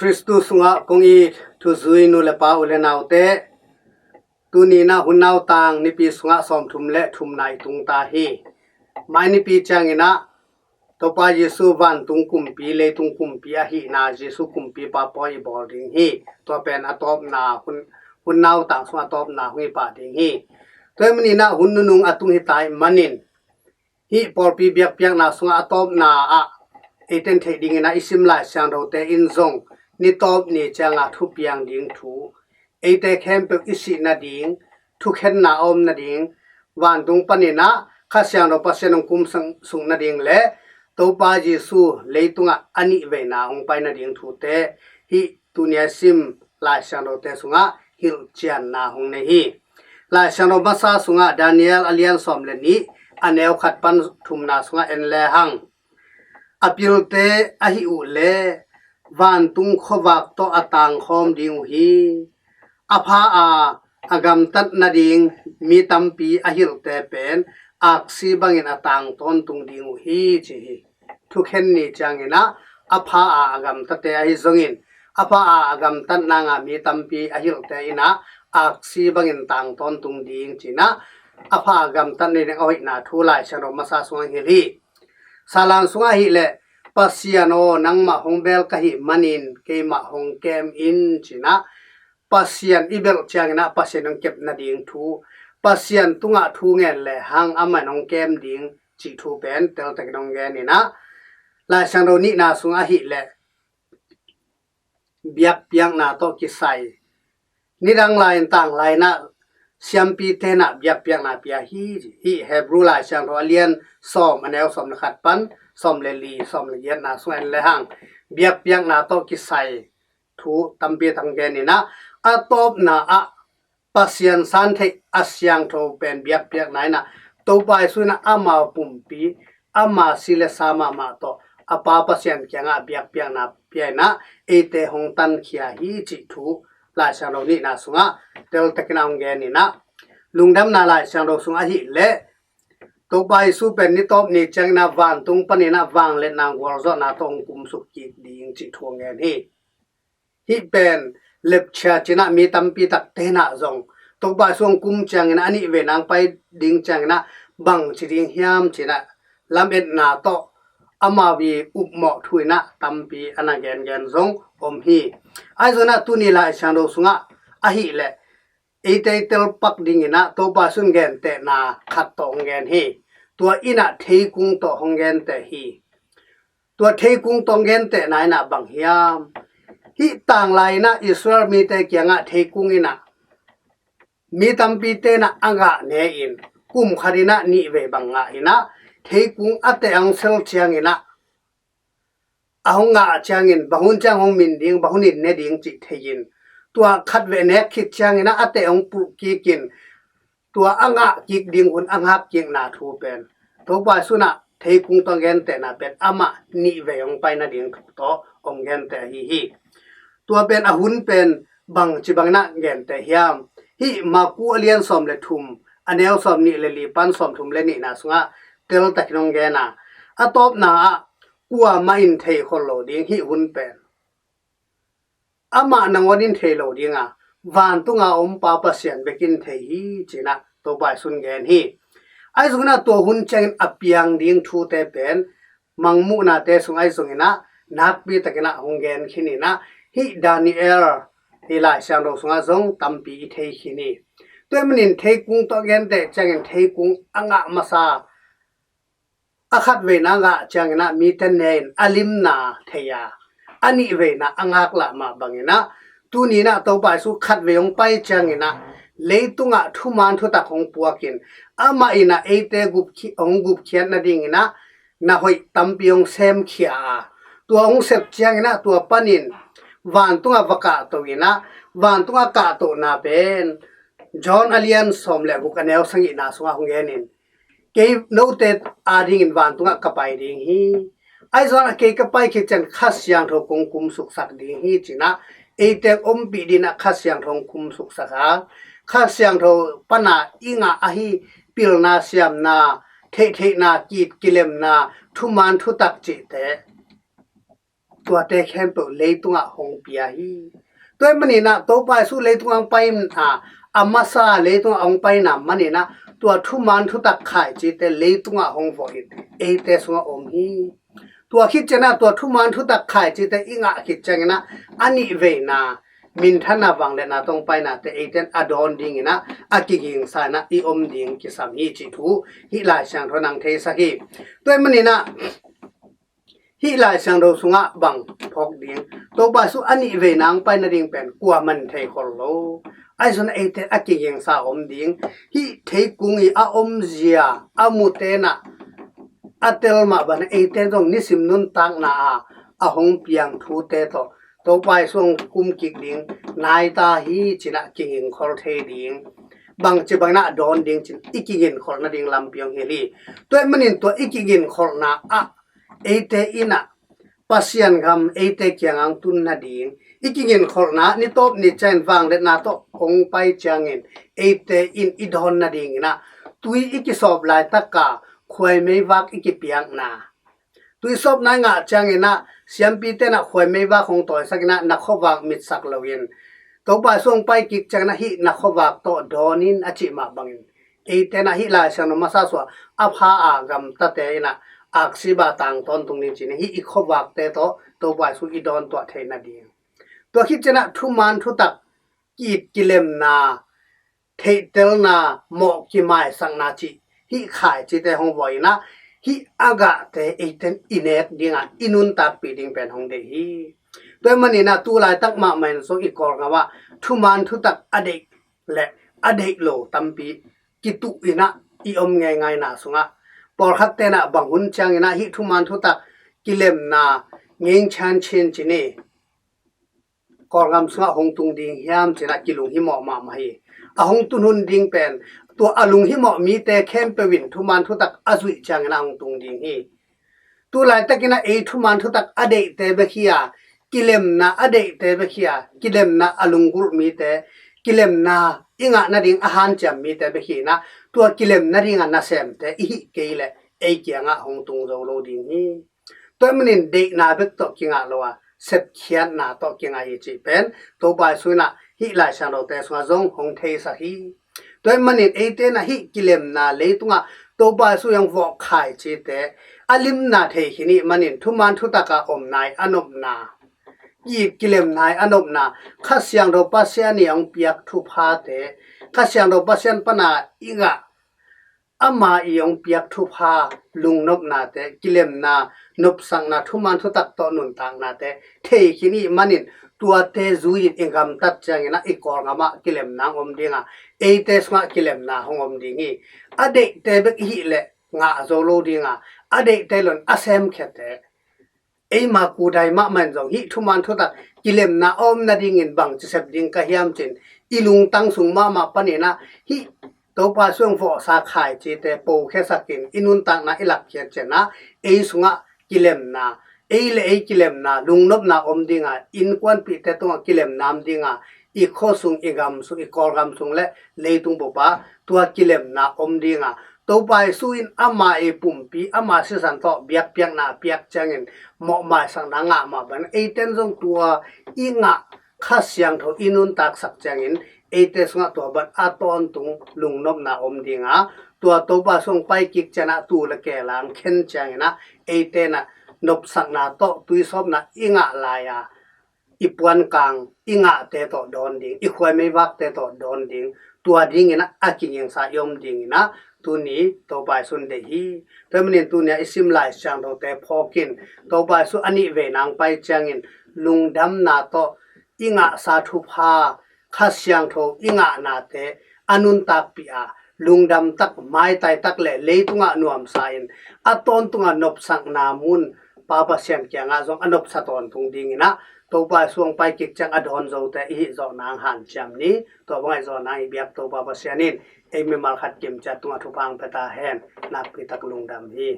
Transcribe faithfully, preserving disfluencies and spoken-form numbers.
Khristu sungah kong it thuzui nu le pa, u le naute, tuni in ah hun nautang nipi sungah sawmthum le thumna i tung ta hi. Mai nipi ciangin ah Topa Jesu vantung kumpi, leitung kumpi ahihna Jesu kumpipa pawi i bawl ding hi. Tua pen a tawpna hun, hun nautang sungah a tawpna hong hi pah ding hi. Tua ahih manin ah hun nunung a tung hi ta ahih manin, hih pawlpi biakpiakna sungah a tawpna ah eite in theih dingin ah i sim Lai Siangthote in zong ni tawp ni cianga thupiang ding thu, eite khempeuh i sih nading, thukhenna a om nading, vantung panin ah Kha Siangtho Pasian hong kum sang-, sung nading le Topa Jesu leitungah a nihveina hong pai nading thute hih tuni a sim Lai Siangthote sungah hilhcianna hong nei hi. Lai Siangtho masa sungah Daniel a lian sawm le nih, a neu khat pan thumna sungah en lehang, a pilte ahih uh leh vantung khuavak tawh a tangkhawm ding uh hi. A pha a, a gamtat nading mi tampi a hilhte pen aksi bangin a tang tawntung ding uh hi, ci hi. Thukhen ni ciangin ah a pha a, a gamtate ahi zongin, a pha a, a gamtat nanga mi tampi a hilhte in ah aksi bangin tang tawntung ding, ci-in ah a pha a, gamtat nading a hoihna thu Lai Siangtho masa sungah hilh hi. Salan sungah ahih leh, Pasian aw, nangmah hong bel ka hih manin keimah hong kem in, ci-in ah Pasian i belh ciangin ah Pasian hong kep nading thu, Pasian tungah thu ngen lehang amah in hong kem ding cih thu pen teltakin hong gen in ah, Lai Siangtho nihna sungah ahih leh biakpiakna tawh kisai, nidang lai-in tanglai-in ah siampite in ah biakpiakna pia hi. Hih Hebru Lai Siangtho a lian sawm, a neu sawm le khat pan sawm le li, sawm le giatna sungah en lehang, biakpiakna tawh kisai thu tampi tak gen in ah, a tawpna ah Pasian san theih a siangtho pen biakpiakna in ah, Topa Jesu in ah amau pumpi, ama si le sa mahmah tawh a Pa Pasian kiangah biakpiakna pia in ah eite hong tankhia hi, cih thu Lai Siangtho nihna sungah teltakin ah hong gen in ah, Lungdamna Lai Siangtho sungah ahih leh Topa Jesu pen ni tawp ni ciangin ah vantung panin ah vangliatna gualzawhna tawh hong kumsuk kik ding, cih thu hong gen hi. Hih pen lepchia, ci-in ah mi tampi takte in ah zong Topa Jesu hong kum ciangin ah, a nihveina hong pai ding ciangin ah bangci ding hiam, ci-in ah lametna tawh amau i upmawh thu in ah tampi a na gengen zong om hi. Ahi zongin ah tuni Lai Siangtho sungah ahih leh eite i telpak dingin ah Topa Jesu in gentehna khat tawh hong gen hi. Tua in ah theikung tawh hong genteh hi. Tua theikung tawh hong gentehna in ah bang hiam? Hih tanglai-in ah Israel mite kiangah theikung in ah mi tampite in ah a ngah ne-in, kum khat in ah nih vei bang ngah in ah, theikung a teh a hong sel ciangin ah, a hong ngah ciangin bang hun ciang hong min ding, bang hun in ne ding cih thei-in, tua khat vei nek khit ciangin ah a teh hong pulh kikin, tua a ngah kik ding hun a ngak kikna thu pen Topa Jesu in ah theikung tawh gentehna pen amah nih vei hong pai nading thu tawh hong genteh ahi hi. Tua pen a hun pen bangci bangin ah genteh hiam? Hih Marku a lian sawm le thum, a neu sawm nih le li pan sawm thum le nihna sungah teltakin hong gen a, a tawpna ah kuamah in thei khol lo ding hih hun pen. Amah nangawn in thei lo ding a, vantunga om Pa Pasian bek in thei hi, ci-in ah Topa Jesu in gen hi. Ahi zongin ah tua hun ciangin a piang ding thute pen Mangmuhnate sung ahi zongin ah nakpi takin ah hong gen khin in ah, hih Daniel hih Lai Siangtho sungah zong tampi i thei khin hi. Tua ahih manin theikung tawh genteh ciangin theikung a ngah masa a khat veina ngah ciangin ah mite ne-in a limna thei a, a nih veina a ngak lah mah bangin ah, tuni in ah Topa Jesu khat vei hong pai ciangin ah leitungah thuman thutak hong puakin, amah in ah eite gupkhi-, hong gupkhiat nadingin ah na hoih tampi hong semkhia a, tua hong sep ciangin ah tua panin vantungah va kahto in ah, vantungah kahtohna pen John a lian sawm le guk, a neu sagihna sungah hong genin, kei note adingin vantungah ka pai ding hi. Ahi zongin ah kei ka pai khit ciang Kha Siangtho kong kumsuksak ding hi, ci-in ah eite ompih dingin ah Kha Siangtho hong kumsuksak a, Kha Siangtho pan a i ngah ahi pilna, siamna, theihtheihna, kit kilemna, thuman thutak cihte tuate khempeuh leitungah hong pia hi. Tua ahih maninah Topa Jesu leitungah hong paina, a masa leitungah hong paina maninah tua thuman thutak khaicite leitungah hong vawh in eite sungah om hi. Tua khit cianah tua thuman thutak khaicite i ngah khit cianginah a nih veina minthanna vangliatna tawh hong painate eite in a dawn dinginah a kigingsa inah i om ding kisam hi cih thu hih Lai Siangtho in hong theisak hi. Tua ahih maninah hih Lai Siangtho sungah bang phawk ding, Topa Jesu a nih veina hong pai nading pen kuamah in thei khol lo. Ahi zongin eite a kigingsa om ding, hih theikung i a omzia a mute inah a tel mah bangin eite zong nisim nuntakna a a hong piang thute tawh Topa Jesu hong kum kik ding nai ta hi ci-inah kigingkhol thei ding, bangci banginah dawn ding ci-in i kigingkholh nading lampi hong hilh hi. Tua ahih manin tua i kigingkholhna ah eite inah Pasian gam eite kiangah hong tun nading, i kigingkholhna ni tawp ni ciangin vangliatna tawh hong pai ciangin eite in i dawn nadinginah tui i kisawp laitaka khuaimeivak i kipiakna, tui sawpna i ngah cianginah siampite inah khuaimeivak hong tawisakinah na khuavak mitsak loin Topa Jesu hong pai kik cianginah hih na khuavak tawh dawn in a cih mah bangin eite inah hih Lai Siangtho masa sungah a pha a gamtate inah aksiba tang tawntung ding ci-in hih i khuavakte tawh Topa Jesu i dawn tuah theih nading. Tua khit cianah thuman thutak ki-it kilemna, theihtelna, mawh kimaisakna cih hih khaicite hong vawh inah hih a gahte eite in i nek dingah i nuntakpih ding pen hong deih hi. Tua ahih maninah tu laitak mahmah in zong i Kawlgam ah thuman thutak a deih le a deih lo tampi kituh inah i om ngeingaina sungah pawlkhatte inah bang hun cianginah hih thuman thutak kilemna ngengchan chin ci-in Kawlgam sungah hong tung ding hiam ci-inah kilunghimawh mahmah hi. A hong tun hun ding pen tua a lunghimawh mite khempeuh in thuman thutak a zuih cianginah hong tung ding hi. Tu laitakinah ei thuman thutak a deihte bek hi a, kilemna a deihte bek hi a, kilemna a lunggulh mite, kilemna i ngah nading a hanciam mite bek hi inah tua kilem nadinga nasemte i hih kei leh ei kiangah hong tung zo lo ding hi. Tua ahih manin deihna bek tawh kingah lo a, sepkhiatna tawh kingah hi cih pen Topa Jesu inah hih Lai Siangthote sungah zong hong theisak hi. Tua ahih manin eite inah hih kilemna leitungah Topa Jesu i hong vawh khaicite a limna thei khin i hih manin thuman thutak a omna i a nopna, ki-it kilemna i a nopna, Kha Siangtho Pasian i hong piak thuphate, Kha Siangtho Pasian pana i ngah ama i hong piak thupha, lungnopnate, kilemna, nopsakna, thuman thutak tawh nuntaknate thei khin i hih manin tuate zui-in i gamtat cianginah i Kawlgam ah kilemna hong om dinga, eite sungah kilemna hong om ding hi. A deihte bek i hih leh ngah zo lo dinga, a deihte lo in a semkhiate, eima kudai mahmah in zong hih thuman thutak kilemna a om nadingin bangci sep ding ka hiam ci-in i lungtang sung mahmah paninah hih Topa Jesu i hong vawhsa khaicite pokhiasakin i nuntakna i lakkhiat cianginah ei sungah kilemna, ei le ei kilemna, lungnopna om dinga, innkuanpihte tungah kilemna om dinga, i khua sung, i gam sung, i Kawlgam sung le leitung bup ah tua kilemna om dinga, Topa Jesu in ama i pumpi, ama sisan tawh biakpiakna a piak ciangin mawhmaisakna ngah mah bangin eite in zong tua i ngah Kha Siangtho i nuntaksak ciangin eite sungah tua bang a tawntung lungnopna om dinga, tua Topa Jesu hong pai kik cianginah tuu le keel a hong khen cianginah eite inah nopsakna tawh tuisawpna i ngah lai-a i puankang, i ngahte tawh dawn ding, i khuaimeivakte tawh dawn ding, tua dinginah a kigingsa i om dinginah tuni Topa Jesu in deih hi. Tua ahih manin tuni-ah i sim Lai Siangthote phawkin Topa Jesu a nih veina hong pai ciangin lungdamna tawh i ngahsa thupha, Kha Siangtho i ngahnate a nuntakpih a, lungdam tak, maitai tak le leitungah nuamsa in a tawntungah nopsakna mun Pa Pasian kiangah zong a nopsa tawntung dinginah Topa Jesu hong pai kik ciang a dawn zote i hih zawh nang hanciam ni. Tua bang a i zawh nang i biak Topa Pasian in ei mimal khat kimciat tungah thupha hong pia ta hen. Nakpi tak lungdam hi.